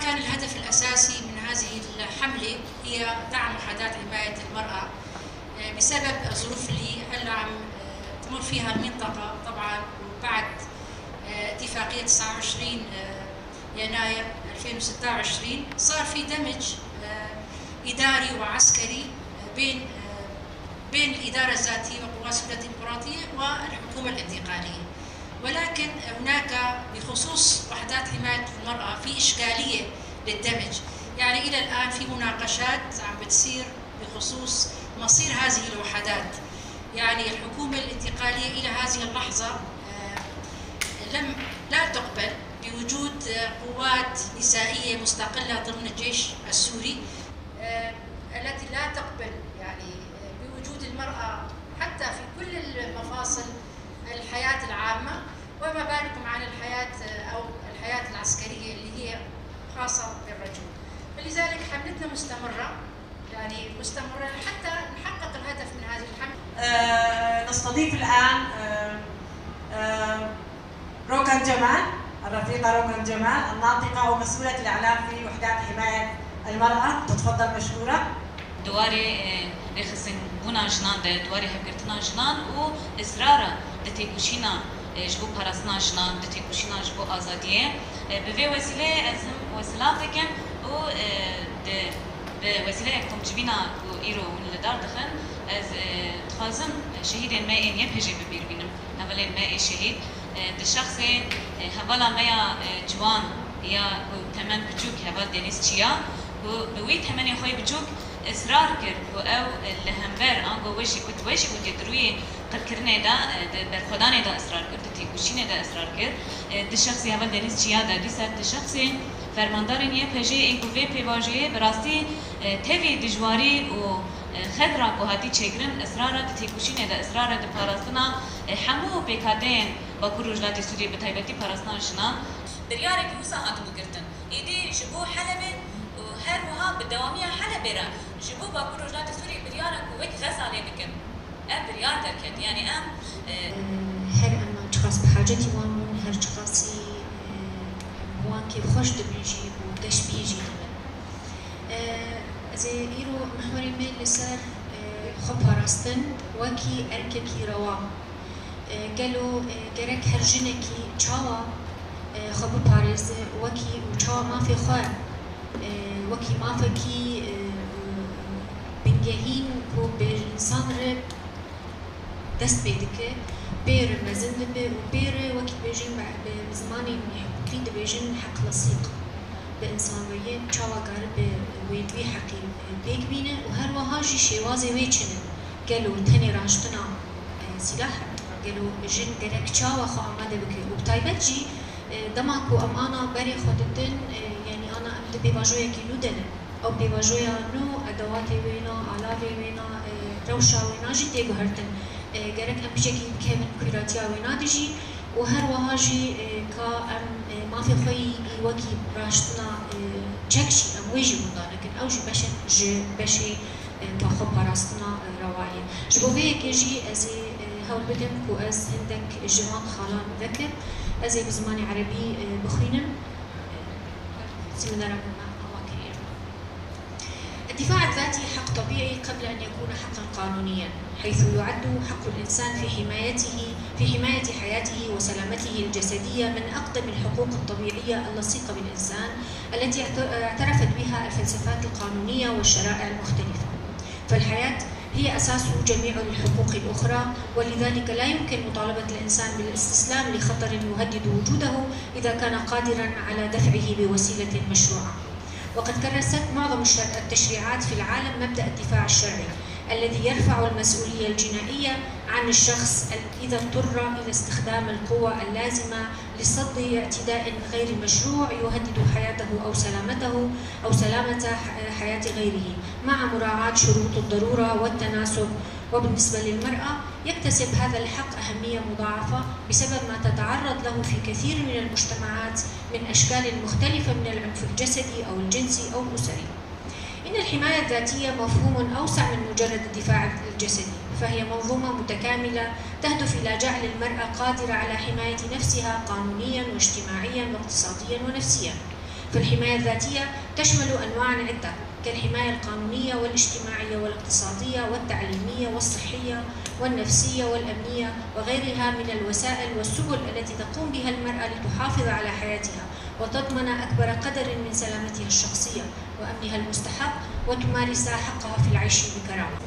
كان الهدف الأساسي من هذه الحملة هي دعم وحدات حماية المرأة بسبب الظروف اللي هلا عم تمر فيها المنطقة، طبعا وبعد اتفاقية 29 يناير 2026 صار في دمج إداري وعسكري بين الإدارة الذاتية وقوات سوريا الديمقراطية والحكومة الانتقالية. ولكن هناك بخصوص وحدات حماية المرأة في إشكالية للدمج، يعني إلى الآن في مناقشات عم بتصير بخصوص مصير هذه الوحدات. يعني الحكومة الانتقالية إلى هذه اللحظة لا تقبل بوجود قوات نسائية مستقلة ضمن الجيش السوري، التي لا تقبل يعني بوجود المرأة حتى في كل المفاصل الحياة العامة، وما بالكم عن الحياة أو الحياة العسكرية اللي هي خاصة بالرجل. فلذلك حملتنا مستمرة، يعني مستمرة حتى نحقق الهدف من هذه الحملة. نستضيف الآن روكان جمال، الرفيقة روكان جمال، الناطقة ومسؤولة الإعلام في وحدات حماية المرأة، تتفضل مشكورة. دواري رخصن بونا جنان ده دواري هبگرتنا جنان و إصرارا ده تيكوشينا جبو پاراستنا جنان ده تيكوشينا جبو آزادية بوي وسيلة أزم وسلام دكم و ده بوسيلة كم جبينا و إيرو لدار دخن از تخازم شهيد ما إن يبهجي ببير بينم هولين ما شهيد ده شخص هولا ما جوان يا تمن بچوك هول دنيس چيا و بوي تمن خوي بچوك اصرار کرد و او لهمبر آنگو وشی کت وشی بود دروی قرکرنه دا برخودانه دا اصرار کرد تیکوشینه دا اصرار کرد ده شخصی اول دنیز چیا دا دیسا ده شخصی فرماندار نیه پژه اینکو وی پیواژه براستی تیوی دجواری و خدرا کو هاتی چگرن اصرار ده تیکوشینه دا اصرار ده پاراستنا همو پیکاتین باکور رجلاتی سوریه به تایبەتی پاراستنا ژنان بریارێکی وسا هاتبوو گرتن ئیدی ji bo Helebê û her wiha bi dewamiya Helebê re ji bo Bakur Rojhilatê Sûriyê biryara ku wek Xeza lê bikin ev biryar derket yani em her em çiqas bi hacetî wan bûn her çiqasî wan kêfxweş dibin jî û geşbî jî dibin. Ez ê îro mehwerê me li ser xwe parastin wekî erkekî rewa. Gelo gerek her jinekî çawa xwe biparêze wekî û çawa mafê xwe wekî mafekî bingehîn ku bi insan re dest pê dike pê re mezin dibe û pê re wekî bêjin bi zimanê hiqûqî dibêjin heq lesîq bi insan re yê çawa karibe wê vî heqî pêk bîne û her wiha jî şêwazê wê çi ne gelo tenê raştina silah gelo jin gerek çawa xwe amade bike û bi taybet jî dema ku em ana berê xwe didin yani ana em di pêvajoyekî nû de ne ew pêvajoya nû edewatê wêna alavê wêna rewşa wêna jî tê guhertin gerek em piçekî bikevin kûratiya wêna dijî û her wiha jî ka em mafê xwe yî wekî raştina çek jî em wê jî winda nekin ew jî beşek ji beşê xwe parastina rewayê ji bo vê yekê jî ez ê hewl bidim ku ez hindek ji wan xalan vekim ez ê bi zimanê erebî bixwînim سيمينار الدفاع الذاتي حق طبيعي قبل أن يكون حقا قانونيا، حيث يعد حق الإنسان في حماية حياته وسلامته الجسدية من أقدم الحقوق الطبيعية اللصيقة بالإنسان التي اعترفت بها الفلسفات القانونية والشرائع المختلفة. فالحياة هي أساس جميع الحقوق الأخرى، ولذلك لا يمكن مطالبة الإنسان بالاستسلام لخطر يهدد وجوده إذا كان قادراً على دفعه بوسيلة مشروعة. وقد كرست معظم التشريعات في العالم مبدأ الدفاع الشرعي الذي يرفع المسؤولية الجنائية عن الشخص إذا اضطر إلى استخدام القوة اللازمة لصد اعتداء غير مشروع يهدد حياته أو سلامته أو سلامة حياة غيره، مع مراعاة شروط الضرورة والتناسب. وبالنسبة للمرأة يكتسب هذا الحق أهمية مضاعفة بسبب ما تتعرض له في كثير من المجتمعات من أشكال مختلفة من العنف الجسدي أو الجنسي أو الأسري. إن الحماية الذاتية مفهوم أوسع من مجرد الدفاع الجسدي، فهي منظومة متكاملة تهدف إلى جعل المرأة قادرة على حماية نفسها قانونياً واجتماعياً واقتصادياً ونفسياً. فالحماية الذاتية تشمل أنواعا عدة كالحماية القانونية والاجتماعية والاقتصادية والتعليمية والصحية والنفسية والأمنية وغيرها من الوسائل والسبل التي تقوم بها المرأة لتحافظ على حياتها وتضمن أكبر قدر من سلامتها الشخصية وأمنها المستحق وتمارس حقها في العيش بكرامة.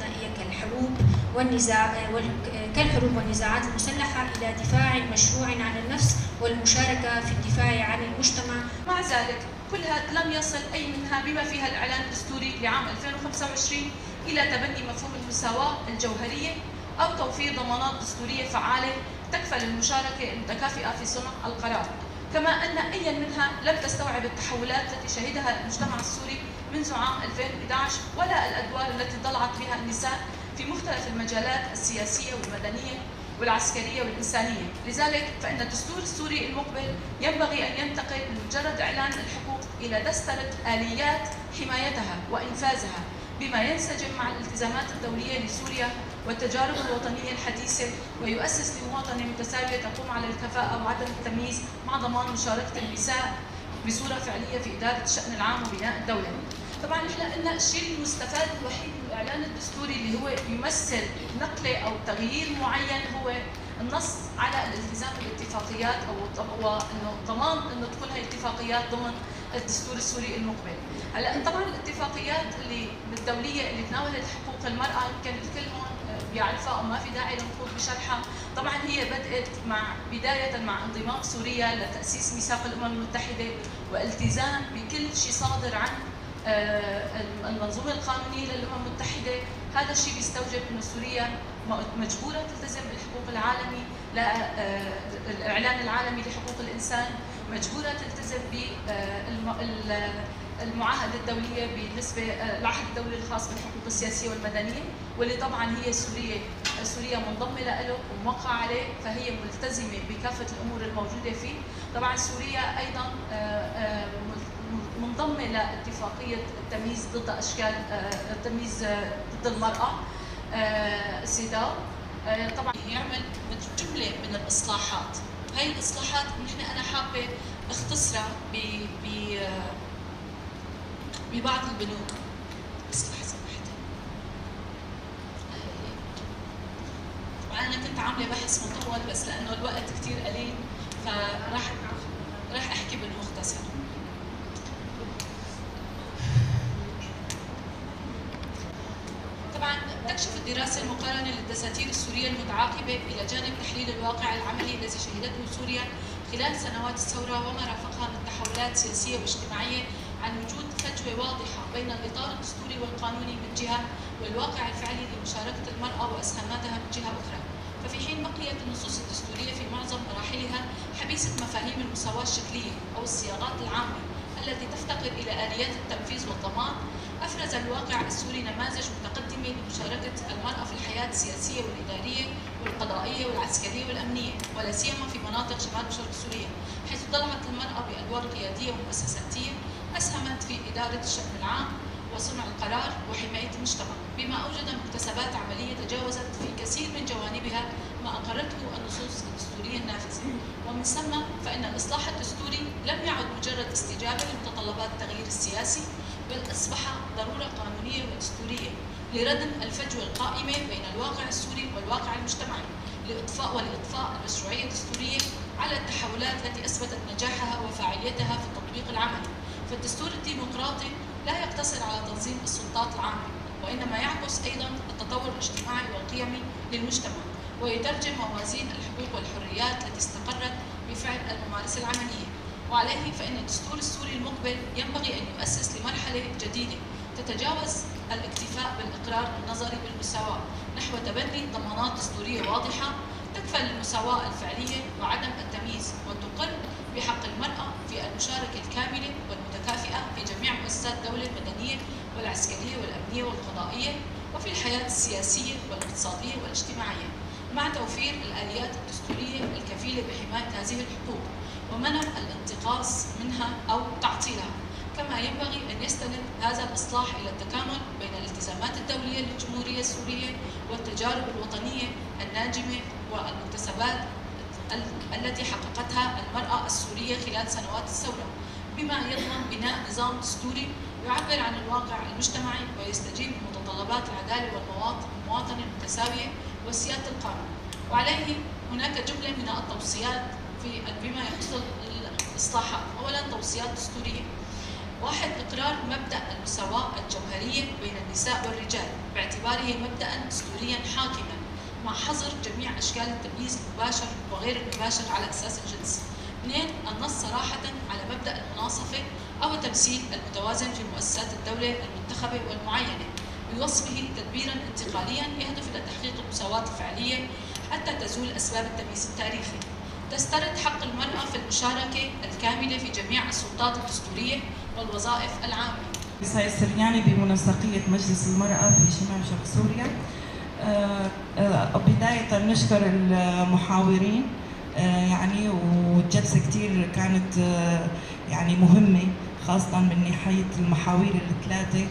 كالحروب والنزاعات المسلحة إلى دفاع مشروع عن النفس والمشاركة في الدفاع عن المجتمع. مع ذلك كلها لم يصل أي منها بما فيها الإعلان الدستوري لعام 2025 إلى تبني مفهوم المساواة الجوهرية أو توفير ضمانات دستورية فعالة تكفل المشاركة المتكافئة في صنع القرار، كما أن أي منها لم تستوعب التحولات التي شهدها المجتمع السوري منذ عام 2011 ولا الأدوار التي ضلعت بها النساء في مختلف المجالات السياسية والمدنية والعسكرية والإنسانية. لذلك فإن الدستور السوري المقبل ينبغي أن ينتقل من مجرد إعلان الحقوق إلى دسترة آليات حمايتها وإنفاذها بما ينسجم مع الالتزامات الدولية لسوريا والتجارب الوطنية الحديثة، ويؤسس لمواطنة متساوية تقوم على الكفاءة وعدم التمييز مع ضمان مشاركة النساء بصورة فعلية في إدارة الشأن العام وبناء الدولة. طبعا نحن قلنا الشيء المستفاد الوحيد من الإعلان الدستوري اللي هو يمثل نقلة أو تغيير معين هو النص على الالتزام بالاتفاقيات أو انه ضمان انه تكون هي الاتفاقيات ضمن الدستور السوري المقبل. هلا طبعا الاتفاقيات اللي الدولية اللي تناولت حقوق المرأة يمكن الكل هون بيعرفها وما في داعي للخوض بشرحها. طبعا هي بدأت مع بداية مع انضمام سوريا لتأسيس ميثاق الأمم المتحدة والتزام بكل شيء صادر عن المنظومة القانونية للأمم المتحدة. هذا الشيء بيستوجب انه سوريا مجبورة تلتزم بالحقوق العالمي، الإعلان العالمي لحقوق الإنسان، مجبورة تلتزم بالمعاهدة الدولية بالنسبة العهد الدولي الخاص بالحقوق السياسية والمدنية، واللي طبعا هي سوريا منضمة له وموقعة عليه، فهي ملتزمة بكافة الأمور الموجودة فيه. طبعا سوريا أيضا منضمة لاتفاقية التمييز ضد أشكال التمييز ضد المرأة سيداو. طبعا يعمل جملة من الإصلاحات. هاي الإصلاحات نحن أنا حابة اختصرها ببعض البنود. بس لحظة واحدة. طبعا أنا كنت عاملة بحث مطول بس لأنه الوقت كثير قليل فراح أحكي بالمختصر. طبعا تكشف الدراسة المقارنة للدساتير السورية المتعاقبة إلى جانب تحليل الواقع العملي الذي شهدته سوريا خلال سنوات الثورة وما رافقها من تحولات سياسية واجتماعية عن وجود فجوة واضحة بين الإطار الدستوري والقانوني من جهة والواقع الفعلي لمشاركة المرأة وأسهاماتها من جهة أخرى. ففي حين بقيت النصوص الدستورية في معظم مراحلها حبيسة مفاهيم المساواة الشكلية أو الصياغات العامة التي تفتقر إلى آليات التنفيذ والضمان، أفرز الواقع السوري نماذج متقدمة لمشاركة المرأة في الحياة السياسية والإدارية والقضائية والعسكرية والأمنية، ولا سيما في مناطق شمال وشرق سوريا، حيث ضلعت المرأة بأدوار قيادية ومؤسساتية أسهمت في إدارة الشأن العام وصنع القرار وحماية المجتمع، بما أوجد مكتسبات عملية تجاوزت في كثير من جوانبها ما أقرته النصوص الدستورية النافذة. ومن ثم فإن الإصلاح الدستوري لم يعد مجرد استجابة لمتطلبات التغيير السياسي، بل أصبح ضرورة قانونية ودستورية لردم الفجوة القائمة بين الواقع السوري والواقع المجتمعي، ولإطفاء المشروعية الدستورية على التحولات التي أثبتت نجاحها وفاعليتها في التطبيق العملي. فالدستور الديمقراطي لا يقتصر على تنظيم السلطات العامة، وإنما يعكس أيضا التطور الاجتماعي والقيمي للمجتمع، ويترجم موازين الحقوق والحريات التي استقرت بفعل الممارسة العملية. وعليه فإن الدستور السوري المقبل ينبغي أن يؤسس لمرحلة جديدة تتجاوز الاكتفاء بالإقرار النظري بالمساواة نحو تبني ضمانات دستورية واضحة تكفل المساواة الفعلية وعدم التمييز، وتقر بحق المرأة في المشاركة الكاملة والمتكافئة في جميع مؤسسات الدولة المدنية والعسكرية والأمنية والقضائية وفي الحياة السياسية والاقتصادية والاجتماعية، مع توفير الآليات الدستورية الكفيلة بحماية هذه الحقوق ومنع الانتقاص منها أو تعطيلها. كما ينبغي أن يستند هذا الإصلاح إلى التكامل بين الالتزامات الدولية للجمهورية السورية والتجارب الوطنية الناجمة والمكتسبات التي حققتها المرأة السورية خلال سنوات الثورة، بما يضمن بناء نظام دستوري يعبر عن الواقع المجتمعي ويستجيب لمتطلبات العدالة والمواطنة المتساوية وسيادة القانون. وعليه هناك جملة من التوصيات بما يخص الإصلاحات. أولا، توصيات دستورية. 1، إقرار مبدأ المساواة الجوهرية بين النساء والرجال باعتباره مبدأ دستوريا حاكما، مع حظر جميع أشكال التمييز المباشر وغير المباشر على أساس الجنس. 2، النص صراحة على مبدأ المناصفة أو التمثيل المتوازن في مؤسسات الدولة المنتخبة والمعينة، بوصفه تدبيرا انتقاليا يهدف إلى تحقيق المساواة الفعلية حتى تزول أسباب التمييز التاريخي. تسترد حق المرأة في المشاركة الكاملة في جميع السلطات الدستورية والوظائف العامة. ساي السرياني بمنسقية مجلس المرأة في شمال شرق سوريا. بداية نشكر المحاورين، يعني والجلسة كتير كانت يعني مهمة، خاصة من ناحية المحاوير الثلاثة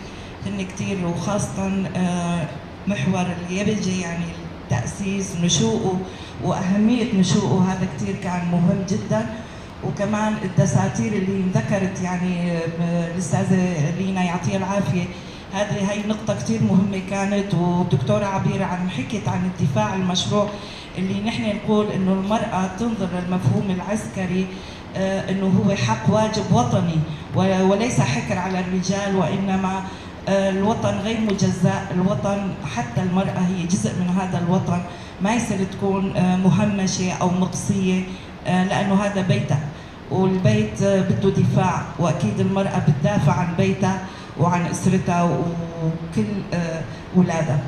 هن كتير، وخاصة محور اليبجي، يعني التأسيس نشوءه وأهمية نشوءه، هذا كتير كان مهم جدا. وكمان الدساتير اللي ذكرت يعني الأستاذة لينا يعطيها العافية، هذه هي نقطة كتير مهمة كانت. والدكتورة عبير عن حكت عن الدفاع المشروع، اللي نحن نقول إنه المرأة تنظر للمفهوم العسكري إنه هو حق واجب وطني وليس حكر على الرجال، وإنما الوطن غير مجزأ، الوطن حتى المرأة هي جزء من هذا الوطن، ما يصير تكون مهمشة أو مقصية، لأنه هذا بيتها والبيت بده دفاع، وأكيد المرأة بتدافع عن بيتها وعن أسرتها وكل أولادها.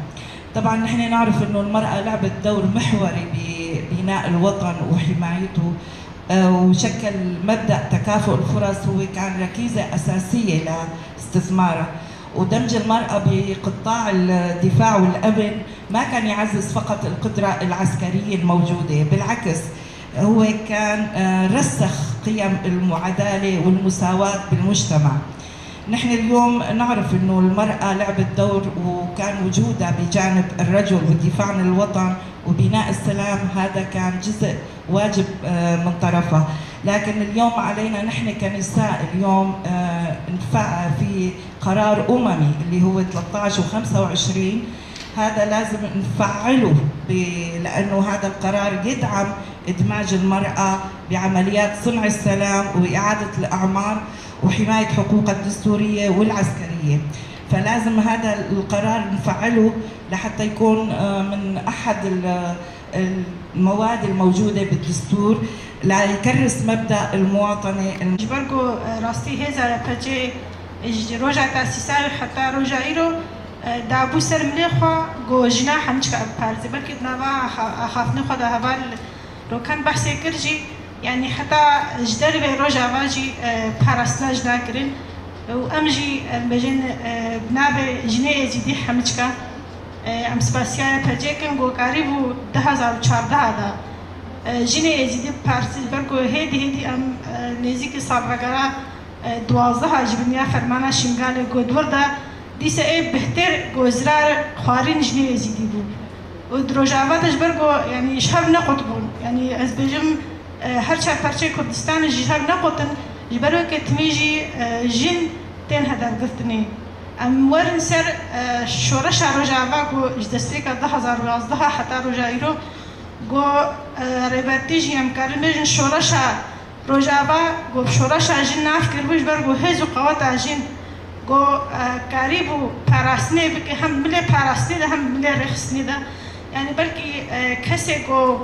طبعا نحن نعرف أنه المرأة لعبت دور محوري ببناء الوطن وحمايته، وشكل مبدأ تكافؤ الفرص هو كان ركيزة أساسية لاستثمارها. ودمج المرأة بقطاع الدفاع والأمن ما كان يعزز فقط القدرة العسكرية الموجودة، بالعكس هو كان رسخ قيم العدالة والمساواة بالمجتمع. نحن اليوم نعرف أنه المرأة لعبت دور وكان وجودها بجانب الرجل والدفاع عن الوطن وبناء السلام، هذا كان جزء واجب من طرفها. لكن اليوم علينا نحن كنساء اليوم في قرار أممي اللي هو 13 و25، هذا لازم نفعله لأنه هذا القرار يدعم إدماج المرأة بعمليات صنع السلام وإعادة الأعمار وحماية حقوقها الدستورية والعسكرية. فلازم هذا القرار نفعله لحتى يكون من أحد المواد الموجودة بالدستور لا يكرس مبدأ المواطنة. جبركو راستي هذا بجي روجا تأسيسا حتى روجا إيرو دابو سر مليخوا جو جناح همش كأبارزي بلكي نوا خافني خدا هوال رو كان بحث كرجي، يعني حتى جدار به روجا واجي بارسنا جناكرين وأمجي بجن بنابه جنيه جدي حمشكا ام سپاسیا پجیکن گو قریب 2014 دا جنيه جدي بارسي برگو هدي هدي ام نزیک سالوگرا 12 جبنیا فرمانا شنگال گو دور دا دیسه ای بهتر گوزرار خوارین جنيه جدي بو و دروجاواتش برگو يعني شهر نقط بون، يعني از بجم هر چهار پرچه کردستان جهر نقطن جبرو که تمیجی جن تن هدف گرتنی ام ورن سر شورش روجاوا گو جدستریکا 2011 حتی روجایرو گو ربطیجی ام کارن بجن شورش روجاوا گو شورش جن ناف کربوش بر گو هز و قوات جن گو قریبو پرستنی بک هم ملی پرستنی ده هم ملی رخصنی ده، يعني بلكي کسی گو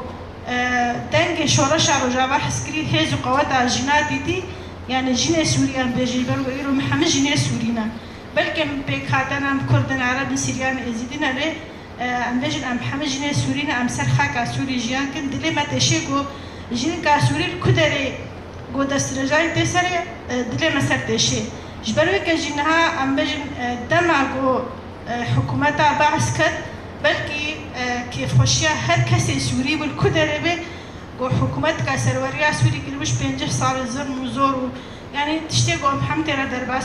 دنگ شورش روجاوا حس کری هز و قوات جنا دیدی، يعني جنة سوريا بيجي برو إيرو محمد جنة سورينا بلكي بيك هاتنا كردن عرب سوريان إزيدنا ليه أم بيجن أم محمد جنة سورينا أم سر خاك سوري جيان كن دلي ما تشيكو جنة كسوري الكدري جو دست رجاي تسري دلي ما سر تشي جبروي كجنها أم بيجن دمع جو حكومتها بعث كد بلكي كيف خشيا هر کسی سوری والكدري به جو حكومات كسروريا سوري كل مش بينجح صار الزر وزور يعني تشتي جو محمد درباس.